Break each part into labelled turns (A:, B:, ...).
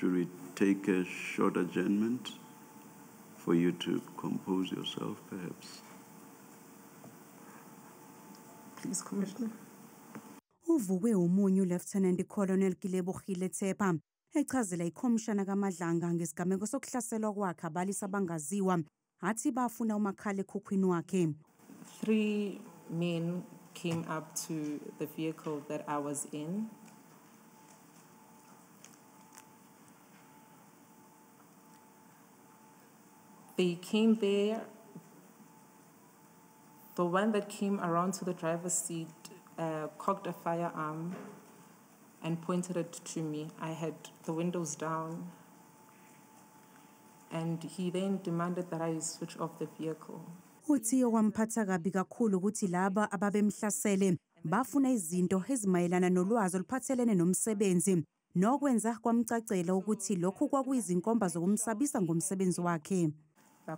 A: Should we take a short adjournment for you to compose yourself, perhaps?
B: Please, Commissioner.
C: Uvukwe umunyu Lieutenant Colonel Kelebogile Tshepa echazela ikhomishana kaMadlanga ngesigameko sokuhlaselwa kwakhe abalisa abangaziwa athi bafuna umakhalekhukhwini wakhe.
B: 3 men came up to the vehicle that I was in. They came there. The one that came around to the driver's seat cocked a firearm and pointed it to me. I had the windows down, and he then demanded that I switch off the vehicle.
C: Uthi okwamphatha kabi kakhulu ukuthi laba ababemhlasele bafuna izinto ezimayelana nolwazi oluphathelene nomsebenzi, nokwenza kwamcacela ukuthi lokhu kwakuyizinkomba zokumsabisa ngomsebenzi wakhe.
B: The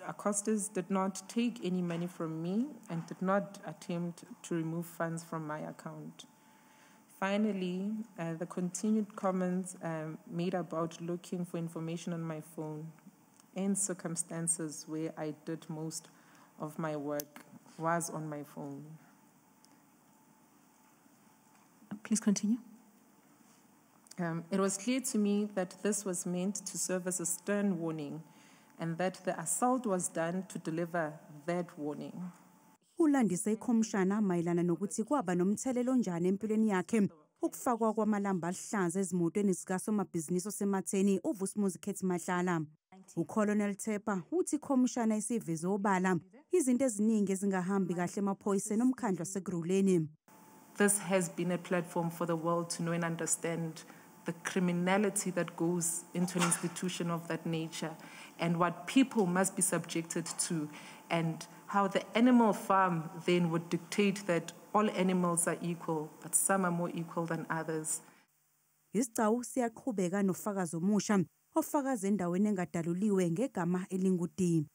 B: accosters did not take any money from me and did not attempt to remove funds from my account. Finally, the continued comments made about looking for information on my phone and circumstances where I did most of my work was on my phone.
D: Please continue.
B: It was clear to me that this was meant to serve as a stern warning and that the assault was done to deliver that warning.
C: Ulandise ikhomishana mayelana nokuthi kwaba nomthelelo onjani empilweni yakhe ukufakwa kwamalamba aluhlaza ezimotweni zikasomabhizinisi osematheni uVusimuzi Cat Matlala. UColonel Tshepa uthi ikhomishana isiveze obala izinto eziningi ezingahambi kahle emaphoyiseni omkhandlu waseKurhuleni.
B: This has been a platform for the world to know and understand the criminality that goes into an institution of that nature and what people must be subjected to, and how the animal farm then would dictate that all animals are equal, but some are more equal than others.
C: Isigcawu siyaqhubeka nofakazi omusha ofakaza endaweni engadaluliwe ngegama elingu-D.